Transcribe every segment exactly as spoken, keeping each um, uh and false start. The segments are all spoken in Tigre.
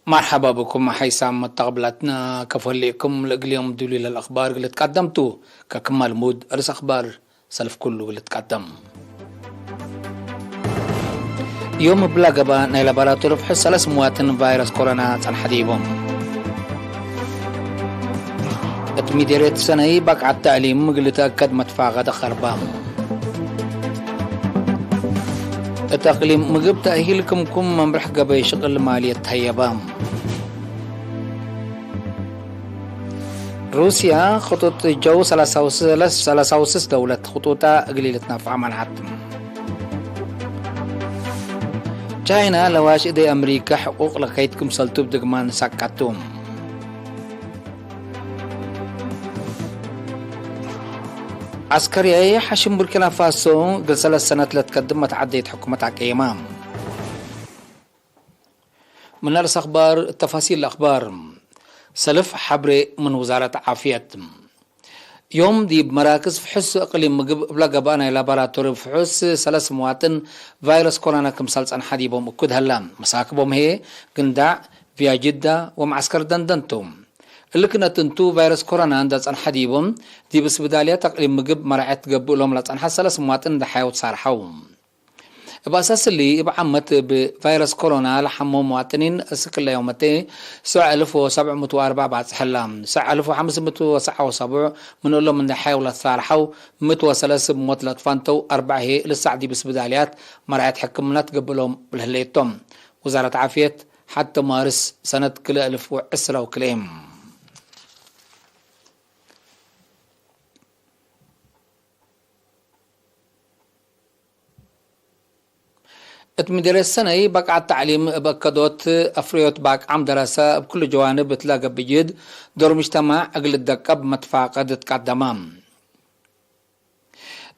መርሐባ ብኩም ሐይሳም መተቅብላትና፣ ከፎ ህሌኩም ለእግል ዮም ዱሉይ ለልአክባር እግል ልትቀደም ቱ። ከክማ ልሙድ እርስ አክባር ሰልፍ ኩሉ እግል ልትቀደም። ዮም እብላ ገብአ ናይ ላቦራቶሪ ፍሑስ ሰለስ ምዋጥን ቫይረስ ኮሮና ጸንሐ ዲቦም። እት ሚዴርየት ሰነይ በቅዐት ተዕሊም እግል ልትአከድ መትፋቀደ ቀርባ። እት አቅሊም ምግብ ተእሂል ክምኩም መምርሕ ገበይ ሽቅል ማልየት ተሀየበ። ሩስያ ክጡጥ ጀው ሰላሳ ወስስ ደውለት ክጡጣ እግል ኢልትነፍዐ መንዐት። ቻይና ለዋሽ እደይ አምሪከ ሕቁቅ ለከይት ክምሰልቱ እብ ድግማን ሰቀቱ። ዐስከርያይ ሐሽም ቡርኪና ፋሶ እግል ሰለስ ሰነት ለትከድም መትዓደይት ሕኩመት አቀየማ። ምን አርእስ አክባር፣ ተፋሲል አክባር። ሰልፍ ሐብሬ ምን ውዛረት ዓፍየት። ዮም ዲብ መራክዝ ፍሑስ እቅሊም ምግብ እብለ ገብአ ናይ ላቦራቶሪ ፍሑስ ሰለስ ምዋጥን ቫይረስ ኮሮና ክምሰል ጸንሐ ዲቦም እኩድ ሀላ። መሳክቦም ህዬ ግንዳዕ፣ ቪያጅዳ ወመዐስከር ደንደን ቱ። እሊ ክነት እንቱ ቫይረስ ኮሮና እንደ ጸንሐ ዲቦም፣ ዲብ እስብዳልያት እቅሊም ምግብ መራዐት ገብእ እሎም ለጸንሐ ሰለስ ምዋጥን እንደ ሐየው ትሳርሐው። እብ አሳስ እሊ፣ እብ ዓመት እብ ቫይረስ ኮሮና ለሐመው መዋጥኒን እስክ እለ ዮመቴ ሰዕ አልፍ ወሰብዕ ምእት ወአርበዕ ባጽሐ እላ። ሰዕ አልፍ ወሐምስ ምእት ወሰብዓ ወሰቡዕ ምን እሎም እንዴ ሐየው ለትሳርሐው፣ ምእት ወሰለስ እብ ሞት ለትፋንተው፣ አርበዕ ህዬ ልሳዕ ዲብ እስብዳልያት መርዐት ሕክምና ትገብእ እሎም ለህሌት ቶም። ውዛረት ዓፍየት፣ ሐቴ ማርስ ሰነት ክልኤ አልፍ ወዕስራ ወክልኤ። እት ምዴርየት ሰነይ በቅዐት ተዕሊም እብ አከዶት አፍረዮት በአቅዓም ደረሰ እብ ክሉ ጀዋንብ እትለ ገብእ ጅህድ ዶር ምጅተማዕ እግል ልደቀብ መትፋቀድ ትቀደመ።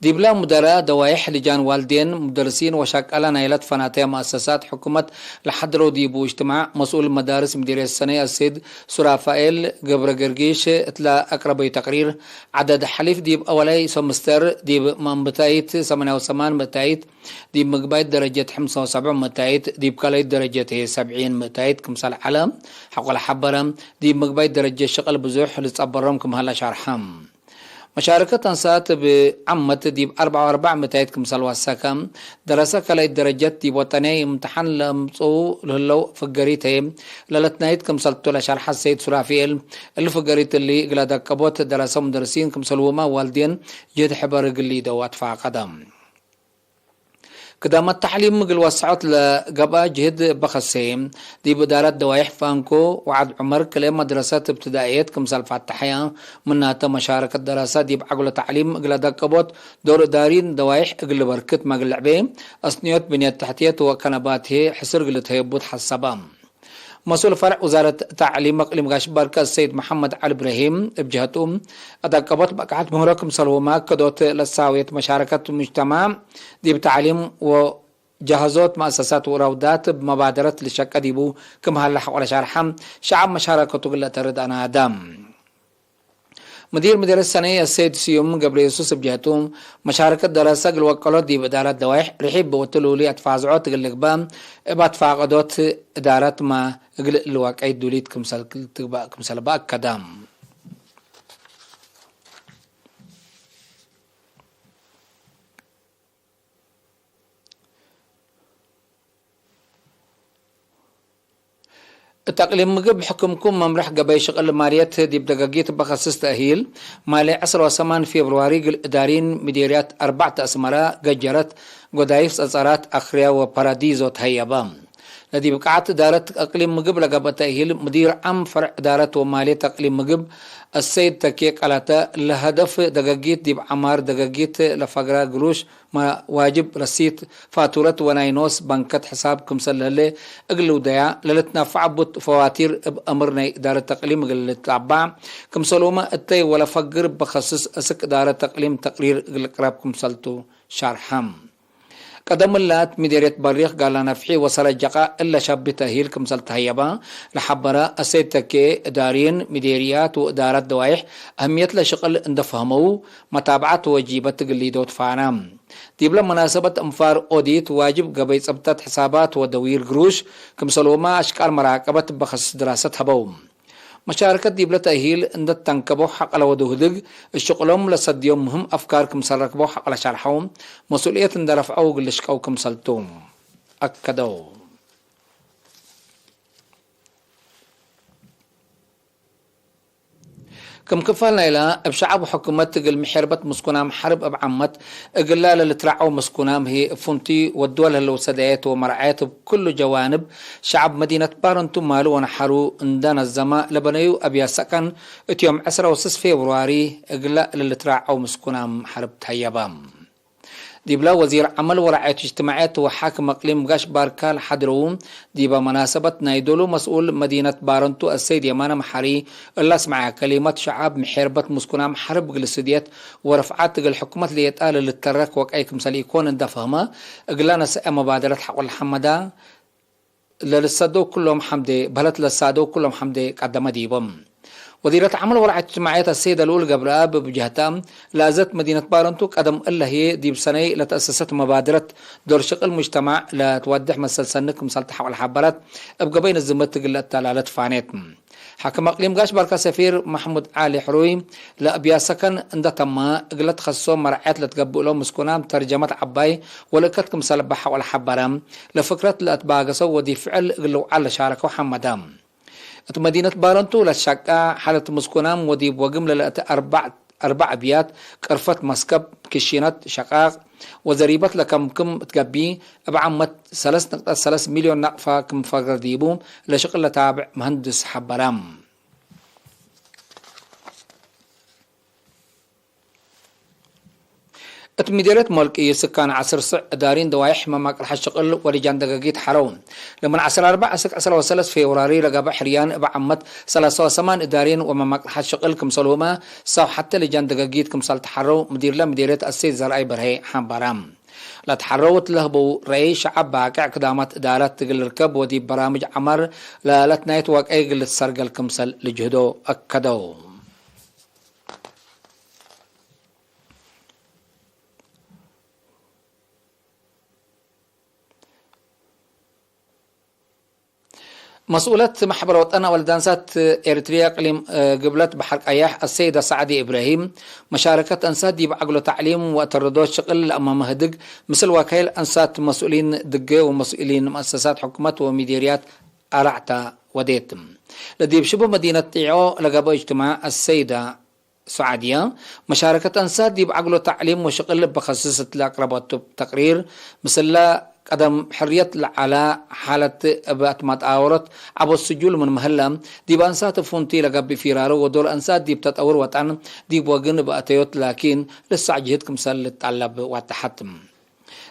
ዲብለ ሙደረ ደዋይሕ ልጃን ዋልዴን፣ ሙደርሲን ወሸቀለ ናይለ ትፈናተየ መአሰሳት ሕኩመት ለሐድረው ዲቡ እጅትማዕ፣ መስኡል መዳርስ ምዴርየት ሰነይ አሰይድ ሱራፋኤል ገብረገርጊሽ እትለ አቅረበዩ ተቅሪር፣ ዐደድ ሐሊፍ ዲብ አወላይ ሰምስተር ዲብ መአንብታይት ሰማንያ ወሰማን ምእታይት፣ ዲብ ምግባይት ደረጀት ሐምሳ ወሰብዕ ምእታይት፣ ዲብ ካልኣይት ደረጀት ህዬ ሰብዒን ምእታይት ክምሰል ዐለ ሐቆለ ሐበረ። ዲብ ምግባይት ደረጀት ሽቅል ብዙሕ ልጸበሮም ክም ሀለ ሸርሐ። መሻረከት አንሳት እብ ዓመት ዲብ አርበዕ ወአርበዕ ምእታይት ክምሰል ወሰከ። ደረሰ ካልኣይት ደረጀት ዲብ ወጠንያይ እምትሓን ለአምጽኡ ለህለው ፍገሪት ህዬ ለለትናይት ክምሰልቱ ለሸርሐ ሰይድ ሱራፊኤል፣ እሊ ፍገሪት እሊ እግለ ደቀቦት ደረሰ ሙደርሲን ክምሰልሁመ ዋልዴን ጅህድ ሕበር እግል ሊደው አትፋቀደ። ክዳመት ተዕሊም እግል ወሰዖት ለገብአ ጅህድ እበ ከሰየ፣ ዲብ እዳረት ደዋይሕ ፋንኮ ወዐድ ዑመር ክልኤ መድረሰት እብትዳእየት ክምሰል ፋተሐየ፣ ምናተ መሻረከት ደረሰ ዲብ ዐግሎ ተዕሊም እግለ ደቀቦት ዶር እዳሪን ደዋይሕ እግል ልበርክት መግለዕ ቤ፣ አስንዮት ብንየት ተሕትየት ወከነባት ህዬ ሕስር እግል ልትሀየቡ ተሐሰበ። መስኡል ፈርዕ ውዛረት ተዕሊም እቅሊም ጋሽ ባርከ ሰይድ መሐመድ ዐሊ እብራሂም እብ ጀህቱ፣ አዳቀቦት በቅዐት ምህሮ ክምሰልሁመ ከዶት ለሳዌት መሻረከት ሙጅተማዕ ዲብ ተዕሊም ወጃህዞት መአሰሳት ወራውዳት እብ መባደረት ልሸቀ ዲቡ ክም ሀለ ሐቆለ ሻርሐ፣ ሸዐብ መሻረከቱ እግል ለአተርድ አናደ። ምዲር ምዴርየት ሰነይ አሰይድ ስዩም ገብረየሱስ እብ ጀህቱ፣ መሻረከት ደረሰ እግል ወቀሎት ዲብ እዳረት ደዋይሕ ርሒብ ወትሉሊ አትፋዝዖት እግል ልግበእ እብ አትፋቀዶት እዳረትመ እግል ልወቀይት ዱሊት ክምሰል ትግበእ ክምሰልበ አከደ። እት አቅሊም ምግብ ሕክምኩም መምርሕ ገበይ ሽቅል ማርየት ዲብ ደገጊት በከስስ ተእሂል፣ ማሌ ዐስር ወሰማን ፌብርዋሪ እግል እዳሪን ምዴርያት አርበዕት አስመረ፣ ገጀረት፣ ጎዳይፍ ጸጸራት፣ አክርያ ወፓራዲዞ ተሀየበ። ለዲብ ቃዕት እዳረት አቅሊም ምግብ ለገብአ ተእሂል፣ ሙዲር ዓም ፈርዕ እዳረት ወማሌት አቅሊም ምግብ አሰይድ ተኬ ቀለተ፣ ለሀደፍ ደገጊት ዲብ ዐማር ደገጊት ለፈግረ ግሩሽ፣ መዋጅብ፣ ረሲት፣ ፋቱረት ወናይ ኖስ በንከት ሕሳብ ክምሰል ለህሌ እግል ልውደያ፣ ለልትነፈዕ ቡት ፈዋቲር እብ አምር ናይ እዳረት ተቅሊም እግል ልትላባዕ ክምሰልሁመ እተይ ወለፈግር በከስስ እስክ እዳረት ተቅሊም ተቅሪር እግል ልቅረብ ክምሰልቱ ሻርሐም። ቀደም እላት ምዴርየት በሪክ ጋላ ነፍሒ ወሰለጀቃ እለ ሸቢ ተእሂል ክምሰል ተሀየባ ለሐበረ አሰይድ ተኬ፣ እዳርይን ምዴርያት ወእዳረት ደዋይሕ አህምየት ለሽቅል እንደ ፈህመው፣ መታብዐት ወጂበት እግል ሊደው ትፋነ። ዲብለ መናሰበት እንፋር ኦዲት ዋጅብ ገበይ ጽብጠት ሕሳባት ወደዊር ግሩሽ ክምሰልሁመ አሽቃል መራቀበት በኸስስ ድራሰት ሀበው። መሻርከት ዲብለ ተእሂል እንደ ተንከበው ሐቀለ ወደው ህድግ፣ እሽቅሎም ለሰድዮም ምህም አፍካር ክምሰል ረክበው ሐቀለ ሸርሐው፣ መስኡልየት እንደ ረፍዐው እግል ልሽቀው ክምሰልቱ አከደው። ክም ክፋል ናይላ፣ እብ ሸዐብ ወሕኩመት እግል ምሔርበት ምስኩናም ሐርብ እብ ዓመት፣ እግላ ለልትራዐው ምስኩናም ህዬ እብ ፍንቱይ ወድወ ለህለው ሰዳየት ወመርዓየት እብ ክሉ ጀዋንብ ሸዐብ መዲነት ባረንቱ ማሉ ወነሐሩ እንደ ነዘመ ለበነዩ አብያት ሰከን፣ እት ዮም ዕስራ ወስስ ፌብርዋሪ እግላ ለልትራዐው ምስኩናም ሐርብ ተሀየበ። ዲብለ ወዚር ዐመል ወረዓየት እጅትማዕየት ወሓክም አቅሊም ጋሽ ባርካ ለሐድረዉ፣ ዲበ መናሰበት ናይ ዶሉ መስኡል መዲነት ባረንቱ አሰይድ የማነ መሐሪ እለ አስመዐ ከሊመት፣ ሸዐብ ምሔርበት ምስኩናም ሐርብ እግል ስድየት ወረፍዓት እግል ሕኩመት ሌጣ ለልተረክ ወቀይ ክምሰል ኢኮን እንደ ፈህመ፣ እግላ ነስአ መባደረት ሐቆ ለሐመዳ፣ ለልሰደው ኩሎም ሐምዴ፣ በህለት ለሳደው ኩሎም ሐምዴ ቀደመ ዲቦም። ወዚረት ዐመል ወረዓየት እጅትማዕየት አሰይደ ልኡል ገብረአብ እብ ጀህተ፣ ለአዘት መዲነት ባረንቱ ቀደም እለ ህዬ ዲብ ሰነይ ለተአሰሰት መባደረት ዶር ሽቅል ሙጅተማዕ ለትወድሕ መሰል ሰኒ ክምሰል ተሐቆ ለሐበረት፣ እብ ገበይ ንዝምት እግል ለአተላለት ፋኔት። ሓክም አቅሊም ጋሽ ባርካ ሰፊር መሕሙድ ዓሊ ሕሩይ፣ ለአብያት ሰከን እንደ ተመ፣ እግለ ተኸስሶ መርዐየት ለትገብእሎም ምስኩናም ተርጀመት ዐባይ ወልእከት ክምሰል በሐቆ ለሐበረ፣ ለፍክረት ለአትባገሰው ወዲብ ፍዕል እግል ልውዓል ለሻረከው ሐመደ። እት መዲነት ባረንቱ ለትሸቃ ሓለት ምስኩናም ወዲብ ወግም ለለአተ አርበዕ፣ አርበዕ አብያት፣ ቅርፈት መስከብ፣ ክሽነት፣ ሸቃቅ ወዘሪበት ለከምክም እት ገብእ፣ እብ ዓመት ሰለስ ንቅጠት ሰለስ ሚልዮን ናቅፋ ክም ፈግረ ዲቡ ለሽቅል ለታብዕ መሀንድስ ሐበረ። እት ምዴርየት ሞልቂ ስካን ዐስር ስዕ እዳሪን ደዋይሕ መማቅል ሐሽቅል ወልጃን ደገጊት ሐረው። ለምን ዐስር አርበዕ አስክ ዐስር ወሰለስ ፌብራሪ ለገብእ ሕርያን እብ ዓመት ሰላሳ ወሰማን እዳሪን ወመማቅል ሐሽቅል ክምሰልሁመ ሳው ሐቴ ልጃን ደገጊት ክምሰል ተሐረው ምዲርለ ምዴርየት አሰይድ ዘርአይ በርሄ ሐበረ። ለትሐረው እት ለህበው ረአይ ሸዐብ ባቅዕ ክዳማት እዳረት እግል ልርከብ ወዲብ በራምጅ ዐመር ለለትናየት ወቀይ እግል ልትሰርገል ክምሰል ልጅህዶ አከደው። መስኡለት መሕበር ወጠን አወልድ አንሳት ኤሪትርየ እቅሊም ግብለት በሐር ቀያሕ አሰይደ ሳዕዲ እብራሂም፣ መሻረከት አንሳት ዲብ ዐግሎ ተዕሊም ወአተረዶት ሽቅል ለአማመ ህድግ፣ ምስል ወካይል አንሳት መስኡሊን ድጌ ወመስኡሊን መአሰሳት ሕኩመት ወሚዴርያት አላዕታ ወዴት። ለዲብ ሽቡ መዲነት ጢዖ ለገብአ እጅትማዕ አሰይደ ሱዓድየ፣ መሻረከት አንሳት ዲብ ዐግሎ ተዕሊም ወሽቅል እበ ከስስ እት ለአቅረበቱ ተቅሪር፣ ምስለ ቀደም ሕርየት ለዐለ ሓለት እብ አትመጣወረት ዐቦት ስጁል ምን ምህለ፣ ዲብ አንሳት እብ ፍንቱይ ለገብእ ፊራሮ ወዶል አንሳት ዲብ ተጠውር ወጠን ዲብ ወግን እብ አተዮት ላኪን ልሳዕ ጅህድ ክምሰል ልትጠለብ ዋደሐት።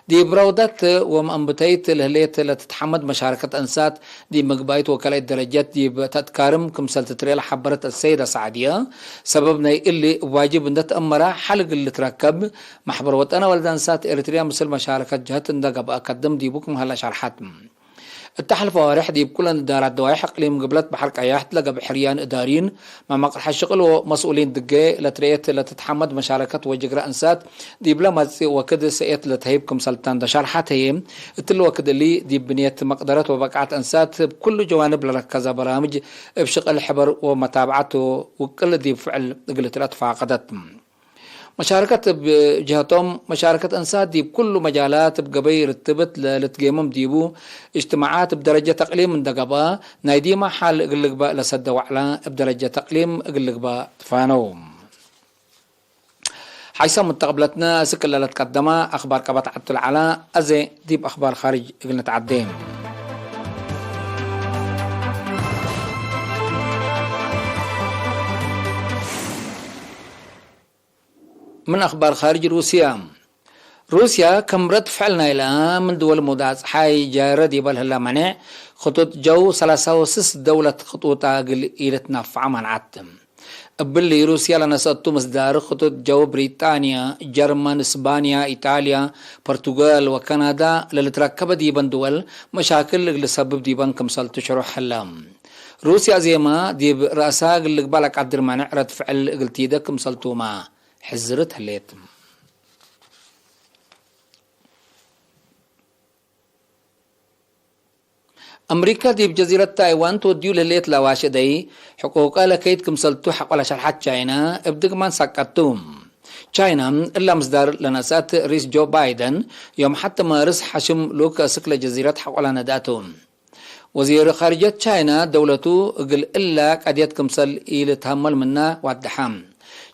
ዲብ ረውደት ወመአንብተይት ለህሌት ለትትሐመድ መሻረከት አንሳት፣ ዲብ ምግባይት ወከልአይት ደረጀት ዲብ ተትካርም ክምሰል ትትርኤ ለሐበረት አሰይደ ሳዕድየ፣ ሰበብ ናይ እሊ እብ ዋጅብ እንደ ተአመረ ሐል እግል ልትረከብ፣ መሕበር ወጠን አወልድ አንሳት ኤሪትርያ ምስል መሻረከት ጀህት እንደ ገብአ ከድም ዲቡ ክም ሀለ ሸርሐት። እተ ሐልፍ አዋርሕ ዲብ ኩለን እዳራት ደዋይሕ እቅሊም ግብለት በሐር ቀያሕት ለገብእ ሕርያን እዳሪን፣ መማቅል ሐሽቅል ወመስኡሊን ድጌ ለትርኤት ለትትሐመድ መሻረከት ወጅግረ እንሳት፣ ዲብለ መጽእ ወክድ ሰእየት ለተህይብ ክምሰልተ እንደ ሸርሐት ህዬ፣ እትሊ ወክድ እሊ ዲብ ብንየት መቅደረት ወበቃዕት እንሳት እብ ኩሉ ጀዋንብ ለረከዘ በራምጅ እብ ሽቅል ሕበር ወመታብዐት ውቅል ዲብ ፍዕል እግል ትረአ ተፋቀደት። መሻረከት እብ ጀሀቶም፣ መሻረከት እንሳት ዲብ ኩሉ መጃላት እብ ገበይ ርትብት ለልትጌምም ዲቡ፣ እጅትማዓት እብ ደረጀት እቅሊም እንደ ገብአ፣ ናይ ዲማ ሐል እግል ልግበእ ለሰደ ወዕለ እብ ደረጀት እቅሊም እግል ልግበእ ትፋነው። ሓይሰ ሙተቅብለትነ፣ እስክ እለ ለትቀደመ አክባር ቀበት ዐቱ ለዐለ፣ አዜ ዲብ አክባር ካርጅ እግል ንትዐዴ። ምን አክባር ካርጅ ሩስያ። ሩስያ ከም ረድ ፍዕል ናይለ ምን ድወል ሙዳጽሓይ ጃረ ዲበ ለህለ መኔዕ፣ ክጡጥ ጀው ሰላሳ ወስስ ደውለት ክጡጣ እግል ኢልትናፈዐ መንዐት። እብሊ ሩስያ ለነሰአቱ ምስዳር፣ ክጡጥ ጀው ብሪጣንያ፣ ጀርመን፣ እስባንያ፣ ኢጣልያ፣ ፖርቱጋል ወካናዳ ለልትረከበ ዲበን ድወል መሻክል እግል ሰብብ ዲበን ክምሰልቱ ሽሩሕ ሀለ። ሩስያ ዜማ ዲብ ረአሳ እግል ልግባእ ለቀድር ማንዕ ረድ ፍዕል እግል ቲደ ክምሰልቱመ ሕዝርት ህሌት። አምሪካ ዲብ ጀዚረት ታይዋን ትወድዩ ለህሌት ለአዋሽደይ፣ ሕቁቀ ለከይድ ክምሰልቱ ሐቆለ ሸርሐት ቻይና እብ ድግማን ሳቀቱ። ቻይና እላ ምስዳር ለነስአት ሪስ ጆ ባይደን፣ ዮም ሐድ ማርስ ሐሽም ሉክ አስክ ለጀዚረት ሐቆለ ነድአቱ። ወዚር ካርጀት ቻይና፣ ደውለቱ እግል እላ ቀድየት ክምሰል ኢልትሀመል ምና ዋደሐ።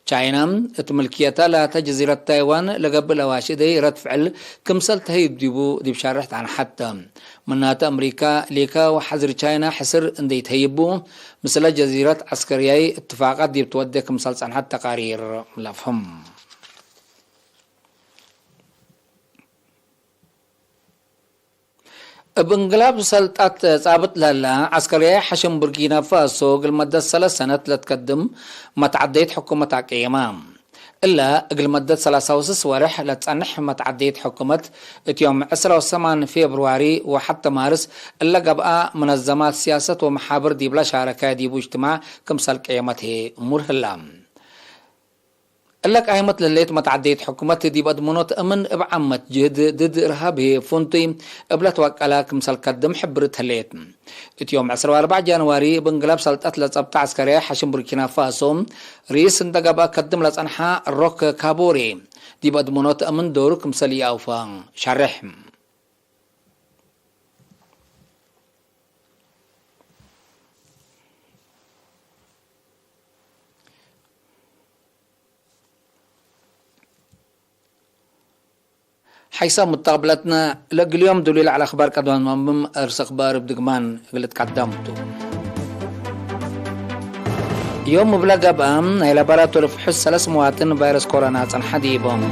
ቻይና እት ምልክየታ ላተ ጀዚረት ታይዋን ለገብእ ለአዋሽደይ ረድ ፍዕል ክምሰል ተህይብ ዲቡ ዲብ ሻርሕ ተአንሐተ። ምናተ አምሪካ ሊከ ወሐዝር ቻይና ሕስር እንዴ ኢትሀይቡ፣ ምስለ ጀዚረት ዐስከርያይ እትፋቀት ዲብ ትወዴ ክምሰል ጸንሐት ተቃሪር ለአፍህም። እብ እንግላብ ሰልጣት ጻብጥ ለህላ ዐስከርያይ ሐሽም ቡርኪና ፋሶ እግል መደት ሰለስ ሰነት ለትከድም መትዐደይት ሕኩመት አቅየማ። እለ እግል መደት ሰላሳ ወስስ ወርሕ ለትጸንሕ መትዐደይት ሕኩመት፣ እት ዮም ዕስራ ወሰማን ፌብርዋሪ ወሐተ ማርስ እለ ገብአ፣ መነዘማት ሲያሰት ወመሓብር ዲብላ ሻረከ ዲቡ እጅትማዕ ክምሰል ቅየመት ህዬ እሙር ህላ። እለ ቃይመት ለህሌት መትዐደይት ሕኩመት፣ ዲብ አድመኖት እምን እብ ዓመት ጅህድ ድድ እርሃብ ህዬ ፍንቱይ እብ ለትወቀላ ክምሰል ከድም ሕብርት ህሌት። እት ዮም ዕስራ ወአርበዕ ጃንዋሪ፣ እብ እንግላብ ሰልጠት ለጸብጠ ዐስከርያይ ሐሽም ቡርኪና ፋሶ፣ ርኢስ እንደ ገብአ ከድም ለጸንሐ ሮክ ካቦሬ፣ ዲብ አድመኖት እምን ዶሩ ክምሰል ኢአውፈ ሸርሕ። ሐይሰ ሙተቅብለትነ፣ ለእግል ዮም ዱሊ ለዐለ አክባር ቀድመ ንመምም፣ እርስ አክባር እብ ድግማን እግል ልትቀደም ቱ። ዮም እብለ ገብአ፣ ናይ ላቦራቶሪ ፍሑስ ሰለስ መዋጥን ቫይረስ ኮሮና ጸንሐ ዲቦም።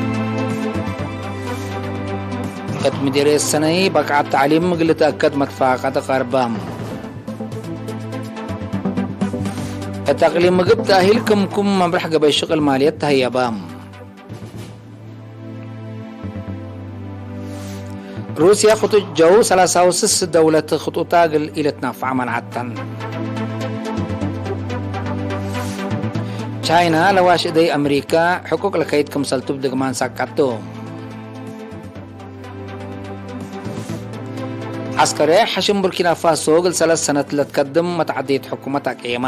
እት ምዲርየት ሰነይ በቅዓት ተዕሊም እግል ልትአከድ መትፋቀት ቀርበ። እት አቅሊም ምግብ ተእሂል ክምኩም መምረሕ ገበይ ሽቅል ማልየት ተህየበ። ሩስያ ክጡጥ ጀው ሰላሳ ወስስ ደውለት ክጡጣ እግል ኢልትናፈዐ መንዐተን። ቻይና ለዋሽ እደይ አምሪካ ሕቁቅ ለከይድ ክምሰልቱ እብ ድግማን ሳቀቱ። ዐስከርያይ ሐሽም ቡርኪና ፋሶ እግል ሰለስ ሰነት ለትከድም መትዐዴት ሕኩመት አቅየመ።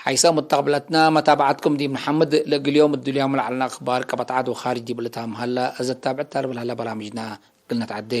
ሐይሰ ሙተቅብለትነ መታብዐትኩም ዲብ ነሐምድ፣ ለእግል ዮም እዱልያሙ ለዐልነ አክባር ቀበት ዐድ ወካርጅ ዲብ ልታም ሀለ፣ እዘ ታብዕት ታርብል ሀለ በራምጅነ እግል ነትዐዴ።